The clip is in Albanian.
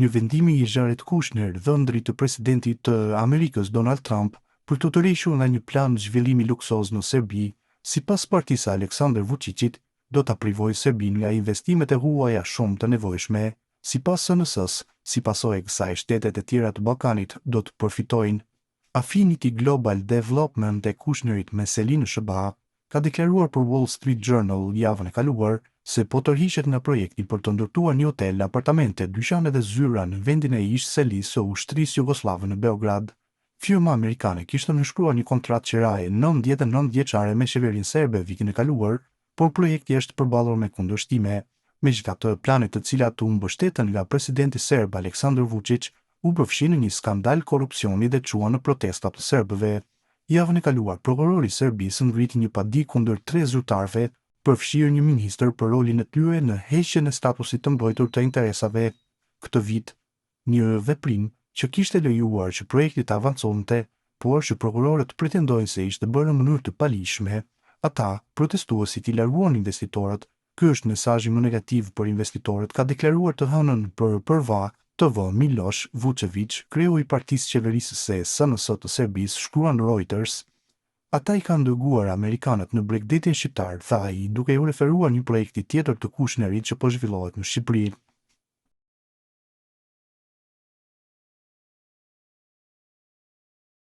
Një vendimi i Jared Kushner, dhëndrit të presidentit të Amerikës Donald Trump, për t'u tërhequr nga një plan zhvillimi luksoz në Serbi, sipas partisë së Aleksandër Vuçiqit, do ta privojë Serbinë nga investimet e huaja shumë të nevojshme. Sipas SNS-së, si pasojë e kësaj shtetet e tjera të Ballkanit do të përfitojnë. Affinity Global Development e Kushnerit me seli në SHBA ka deklaruar për Wall Street Journal javën e kaluar se po tërhiqet nga projekti për të ndërtuar një hotel, apartamente, dyqane dhe zyra në vendin e ish-selisë së ushtrisë jugosllave në Beograd. Firma amerikane kishte nënshkruar një kontratë qiraje 99 vjeçare me qeverinë serbe vitin e kaluar, por projekti është përballur me kundërshtime. Megjithatë, planet të cilat u mbështetën nga presidenti serb Aleksandër Vuçiq u përfshinë në një skandal korrupsioni dhe çuan në protesta të serbëve. Javën e kaluar, prokurori i Serbisë ngriti një padi kundër tre zyrtarëve, përfshirë një ministër për rolin e tyre në heqjen e statusit të mbrojtur të interesave këtë vit, një veprim që kishte lejuar që projekti të avanconte, por që prokurorët pretendojnë se ishte bërë në mënyrë të paligjshme. Ata, protestuesit i larguan investitorët. Ky është mesazhi më negativ për investitorët, ka deklaruar të hënën për Prva TV Milosh Vuçeviq, kreu i partisë qeverisëse SNS të Serbisë, shkruan Reuters. Ata i kanë dërguar amerikanët në bregdetin shqiptar, tha ai, duke iu referuar një projekti tjetër të Kushnerit që po zhvillohet në Shqipëri.